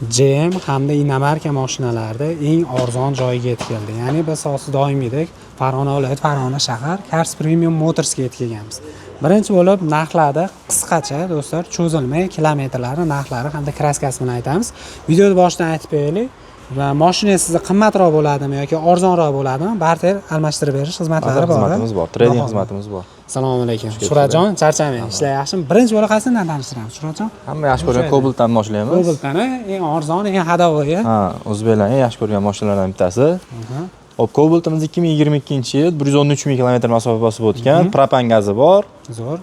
GM hamda inomarka mashinalarida eng arzon joyiga yetib keldi. Ya'ni biz hozir doimgidek Farg'ona viloyati, Farg'ona shahar, Cars Premium Motorsga yetib kelganmiz. Birinchi bo'lib narxlarda qisqacha, do'stlar, cho'zilmay kilometrlari, narxlari hamda краска si bilan aytamiz. Videoni boshidan aytib qo'yaylik. Va mashina sizga qimmatroq bo'ladimi yoki arzonroq bo'ladimi, barter almashtirib berish xizmatlari bor. Xizmatimiz bor, trading xizmatimiz bor. Assalomu alaykum. Shuhratjon, charchamang. Ishlar yaxshimi? Birinchi bo'lib qaysidan tanishtiramiz, Shuhratjon? Hamma yaxshi ko'rgan Cobaltdan boshlaymiz. Cobaltdan eng arzon, eng ходовой. Ha, o'zbeklar eng yaxshi ko'rgan mashinalardan bittasi. Hop, Cobaltimiz 2022-yil, 113 ming kilometr masofa bosib o'tgan, propan gazi bor. Zo'r.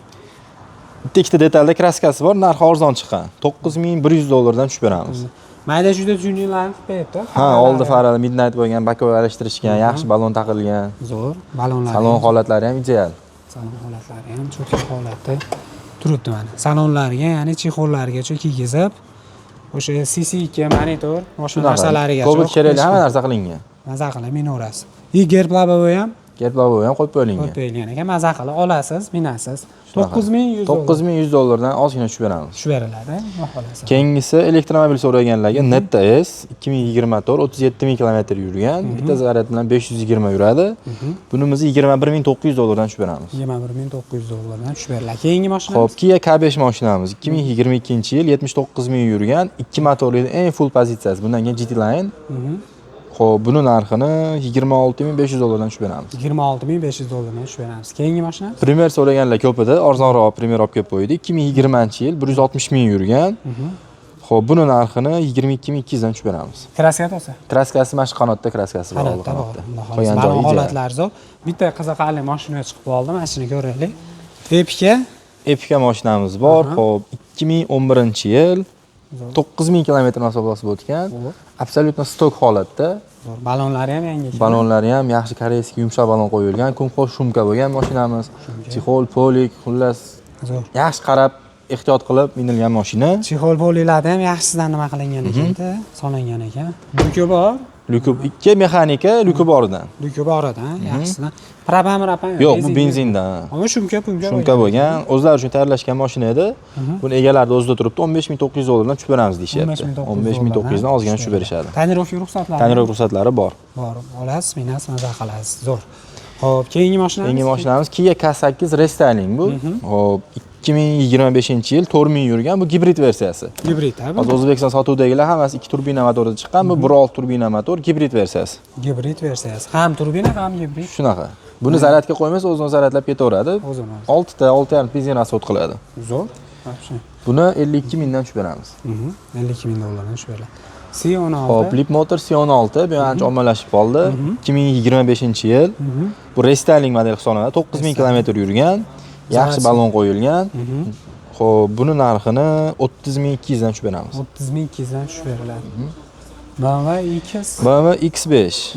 Bitta ikkita detalda краска si bor, narxi arzon chiqqan. 9100 dollardan tushib beramiz. Mayda chuyda tuning larni qilib qo'yibdi. Ha, oldi farali midnight bo'lgan, боковой alishtirishgan, yaxshi balon taqilgan. Zo'r. Balonlar. Salon holatlari ham ideal. Salon holatlari ham cho'tka holatda turibdi mana. Salonlarga, ya'ni чехол largacha kiygizib, o'sha CC2 monitor, boshqa narsalarigacha. Cobalt kerakli hamma narsa qilingan. Maza qilib minaverasiz. И герб лобовой ham Герб лобовой ham qo'yib qo'yilgan. Qo'yib qo'yilgan ekan. Maza qilib olasiz, minasiz. 9100 dollar. 9100 dollardan ozgina tushib beramiz. Tushib beriladi, xudo xohlasa. Keyingisi elektromobil so'raganlarga Netta S, 2024, 37 ming kilometr yurgan, bitta zaryad bilan 520 yuradi. Bunimizni 21 900 dollardan tushib beramiz. 21 900 dollardan tushib beriladi. Keyingi mashinamiz? Xo'p, Kia K5 mashinamiz 2022-yil, 79 ming yurgan, ikki motorli, eng full pozitsiyasi. Bundan keyin GT Line. Xo'p, buni narxini 26 500 dollardan tushib beramiz. 26 500 dollardan tushib beramiz. Keyingi mashinamiz? Premier so'raganlar ko'p edi, arzonroq Premier olib kelib qo'ydik. 2020-yil, 160 ming yurgan. Xo'p, buni narxini 22 200 dan tushib beramiz. Краска toza. Краска si mana shu qanotda краска si bor. Oldi Holatda bor. qanotda. Xudo xohlasa. Qolgan Balon joyi ideal. holatlari zo'r. Bitta qiziqarli mashina chiqib qoldi. Mana shuni ko'raylik. Epica. Epica mashinamiz bor. Xo'p, 2011-yil, 9000 kilometr masofa bosib o'tgan. Абсолютно сток holatda. Zo'r. Balonlari ham yangi ekan. Balonlari ham yaxshi, корейский yumshoq balon qo'yilgan. Kumxo'sh шумка bo'lgan mashinamiz. Чехол, полик, xullas Zo'r. yaxshi qarab, ehtiyot qilib minilgan mashina. Чехол полик larda ham yaxshisidan nima qilingan ekanda, solingan ekan. Люки bor. Люки ikki, mexanika, люки boridan. Люки bor edi, yaxshisidan. Propan murapan? Yo'q, bu benzindan. Ammo шумка пумка Шумка bo'lgan, o'zlari uchun tayyorlashgan mashina edi. Buni egalari o'zida turibdi, 15 900 dollardan tushib beramiz deyishyapti. 15 900 dan ozgina tushib berishadi. Тонировка ruxsatlari? Тонировка ruxsatlari bor. Bor. Olasiz, minasiz, maza qilasiz. Zo'r. Xo'p, keyingi mashinamiz? Keyingi mashinamiz Kia K8 restyling bu. Xo'p, 2025-yil, 4000 yurgan, bu gibrid versiyasi. Gibrid, ha, bu? Hozir O'zbekiston sotuvdagilar hammasi 2 turbina motorida chiqqan, bu 1.6 turbina motor, gibrid versiyasi. Gibrid versiyasi. Ham turbina, ham gibrid. Shunaqa. Buni zaryadga qo'ymaysiz, o'zini zaryadlab ketaveradi. O'zini o'zi. 6 ta, 6,5 benzin расход qiladi. Zo'r. Вообще. Buni 52 mingdan tushib beramiz. 52 ming dollardan tushib beriladi. C16. Xo'p, Leapmotor C16, bu ancha ommalashib qoldi. 2025-yil. Bu restyling model hisoblanadi. 9000 kilometr yurgan, yaxshi balon qo'yilgan. Xo'p, buni narxini 30 200 dan tushib beramiz. 30 ming 200 dan tushib beriladi. BMW X. BMW X5.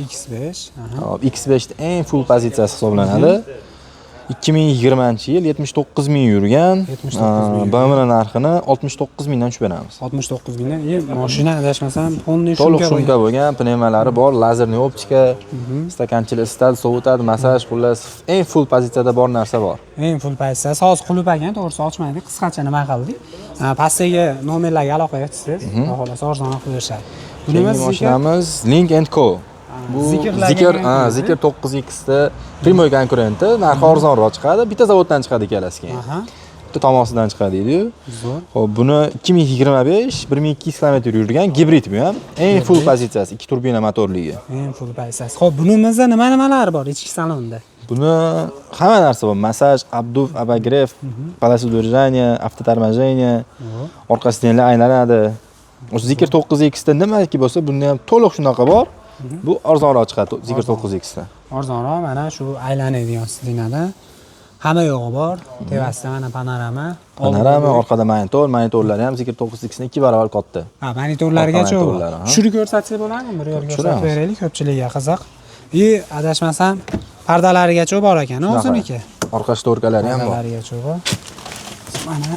X5. Aha. Xo'p, X5 eng full pozitsiyasi hisoblanadi. 2020-yil, 79 ming yurgan. 79 ming yurgan. BMW narxini 69 mingdan tushib beramiz. 69 mingdan. E, mashina adashmasam, полный To'liq шумка шумка bo'lgan, пневма lari bor, лазерный оптика, стаканчик lar isitadi, sovutadi, massaj, xullas eng full pozitsiyada bor narsa bor. Eng full pozitsiyasi. Hozir qulf ekan, to'g'risi ochmadik, qisqacha nima qildik. Ha, pastdagi nomerlarga aloqaga chiqsangiz, xudo xohlasa arzonroq qilib berishadi. Bu nima Keyingi sizniki? mashinamiz Lynk Co. Bu Zeekrlarga Zeekr, ha, konkurent. Zeekr 9X da прямой konkurenti, narxi arzonroq chiqadi. Bitta zavoddan chiqadi ikkalasi keyin. Bitta tomosidan chiqadi deydi-yu. Zo'r. Xo'p, buni 2025, 1200 kilometr yurgan, gibrid bu ham. Eng full pozitsiyasi, ikki turbina motorligi. Eng full pozitsiyasi. Xo'p, bunimizda nima nimalar bor ichki salonda? Buni hamma narsa bor. Massaj, обдув, обогрев, полоса удержания, автоторможение, orqa сиденье lar aylanadi. O'sha Zeekr 9X da nimaki bo'lsa, bunda ham to'liq shunaqa bor. Bu arzonroq chiqadi Zeekr 9X da. Arzonroq, mana shu aylanadigan сиденье da hamma yo'g'i bor. Tepasida mana panorama. Panorama, orqada monitor, monitorlari ham Zeekr 9X ni 2 barobar katta. Ha, monitorlargacha Orqa bor. monitorlari, ha. Tushirib ko'rsatsak bo'ladimi? Bir yo'l ko'rsatib Tushiramiz. beraylik, ko'pchilikka qiziq. И adashmasam pardalarigacha bor ekan, o'ziniki. Orqa шторка lari ham bor. Pardalarigacha bor. Mana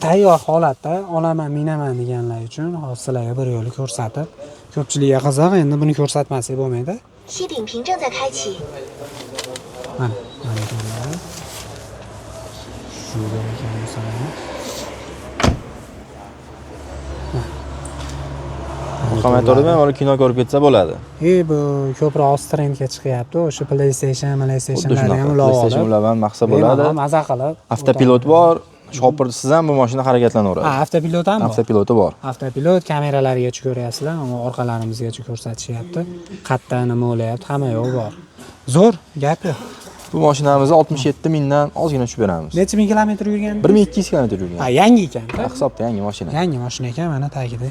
tayyor holatda olaman, minaman deganlar uchun hozir sizlarga bir yo'l ko'rsatib, ko'pchilikka qiziq, endi buni ko'rsatmasak bo'lmaydi. 吸顶屏正在开启。 Mana monitorlar. Shu ekan masalan. Mana. Motorda ham kino ko'rib ketsa bo'ladi. Bu ko'proq hozir trendga chiqyapti. O'sha PlayStation, Xuddi PlayStationlarni shunaqa. ham ulab PlayStation olib. ulab ham maqsa bo'ladi. Bemalol maza qilib. Avtopilot bor. Shopirsiz ham bu mashina harakatlanaveradi. Ha, avtopilot ham bor. Avtopiloti bor. Avtopilot kameralarigacha ko'ryapsizlar, ama orqalarimizgacha ko'rsatishyapti. Qayerda nima bo'lyapti, hamma yo'q bor. Zo'r, gap yo'q. Bu mashinamizni 67 mingdan ozgina tushib beramiz. Necha ming kilometr yurgan? 1200 kilometr yurgan. Ha, yangi ekan. Hisobda yangi mashina. Yangi mashina ekan, mana tagida.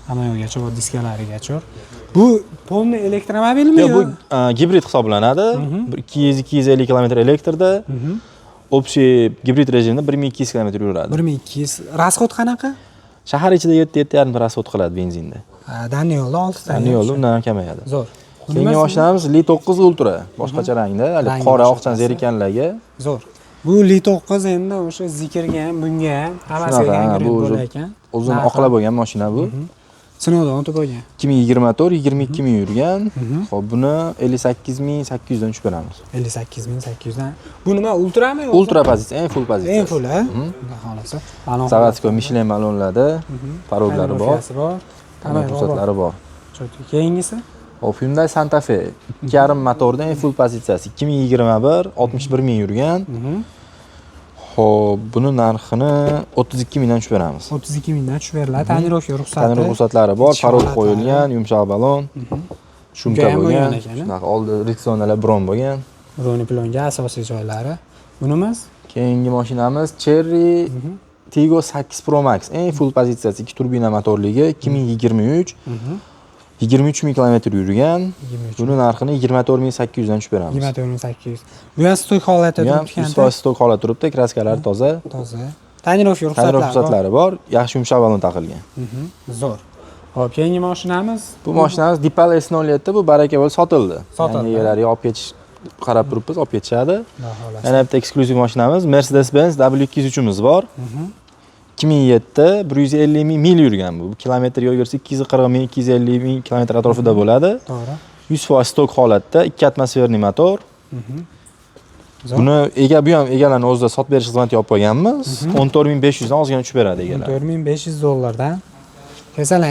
Hamma yo'gacha bor, diskalarigacha. Bu полный elektromobilmi? Yo'q, bu gibrid hisoblanadi. Bir 200-250 kilometr elektrda. Общий gibrid rejimda 1200 kilometr yuradi. 1200. Расход qanaqa? Shahar ichida 7-7,5 расход qiladi benzinda. Ha, дальний yo'lda 6 ta. Дальний yo'lda undan ham kamayadi. Zo'r. Keyingi mashinamiz Li 9 Ultra, boshqacha rangda, hali Rangi qora boshqachasi. oqchan zerikanlarga. Zo'r. Bu Li 9 endi o'sha Zeekrga ham, bunga ham hammasiga Shunaqa, ha, yangi bu bo'lar ekan. O'zini Narxi oqlab bo'lgan mashina bu. Sinovdan o'tib bo'lgan. 2024 22 ming yurgan. Xo'p, buni 58 800 dan tushib beramiz. 58 800 dan. Bu nima, ultrami? Ultra pozitsiya, eng full pozitsiya. Eng full, ha? Xudo xohlasa. Balon Заводской Michelin balonlarda, порог lari bor, Tonirovkasi bor. Hamma yo'q bor. ruxsatlari bor. Cho'tki. Keyingisi? Hop, Hyundai Santa Fe 2,5 motorda eng full pozitsiyasi 2021 61 ming yurgan. Xo'p, buni narxini 32 mingdan tushib beramiz. 32 mingdan tushib beriladi. Tonirovka ruxsati. Tonirovka ruxsatlari bor, Ichki порог holatlari. qo'yilgan, yumshoq balon, шумка Juda ham bo'lgan, bo'lgan ekan, a? shunaqa oldi Rexona'lar bron bo'lgan. Бронеплёнка asosiy joylari. Bunimiz Keyingi mashinamiz Chery Tiggo 8 Pro Max, eng full pozitsiyasi, 2 turbina motorligi, 2023 23 ming kilometr yurgan. 23. Buni narxini 24 800 dan tushib beramiz. 24 800. Bu ham stok holatda Bu ham turibdi. 100% stok holat turibdi, краска lari toza, Toza. Tonirovka tonirovka ruxsatlari bor. ruxsatlari bor, yaxshi yumshoq balon taqilgan. Zo'r. Xo'p, keyingi mashinamiz? Bu mashinamiz Deepal S07, bu baraka bo'lib sotildi. Sotildi. Yangi egalariga olib ketish qarab turibmiz, olib ketishadi. Xudo xohlasa. Yana bitta eksklyuziv mashinamiz Mercedes-Benz W203imiz bor. 2007 150 ming mil yurgan bu. Bu kilometr yo'l yursa 240 ming, 250 ming kilometr atrofida bo'ladi. To'g'ri. 100% stok holatda, 2 атмосферный motor. Zo'r. Buni ega bu ham egalarni o'zida sotib berish xizmati olib qo'yganmiz. 14 500 dan ozgina tushib beradi egalar. 14 500 dollardan. Kesalar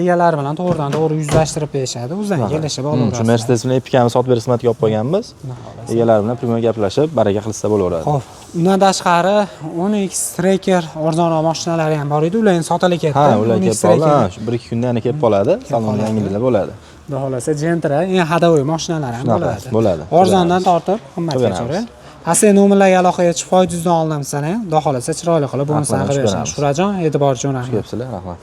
egalari bilan to'g'ridan to'g'ri yuzlashtirib berishadi. O'zlari kelishib Shu olaverasizlar. Mercedes bilan Epica'ni sotib berish xizmatiga olib qo'yganmiz. Xudo xohlasa. Egalari bilan прямой gaplashib, baraka qilsa bo'laveradi. Xo'p, undan tashqari 10X Tracker arzonroq mashinalari ham bor edi. Ular endi sotilib ketdi. Ha, ular 10X kelib qoldi. Tracker. Ha, shu 1-2 kunda yana kelib qoladi. Salonda qoladi. yangiliklar bo'ladi. Xudo xohlasa Gentra eng ходовой mashinalar ham Shunaqa, bo'ladi. bo'ladi. Arzondan tortib qimmatgacha. Qilib beramiz. Pastdagi nomerlarga aloqaga chiqib, foyda yuzdan oldimsizlar ham, Xudo xohlasa chiroyli qilib bonuslarni Rahmat, qilib berishadi. beramiz. Shuhratjon, e'tibor uchun rahmat. Kelibsizlar, rahmat.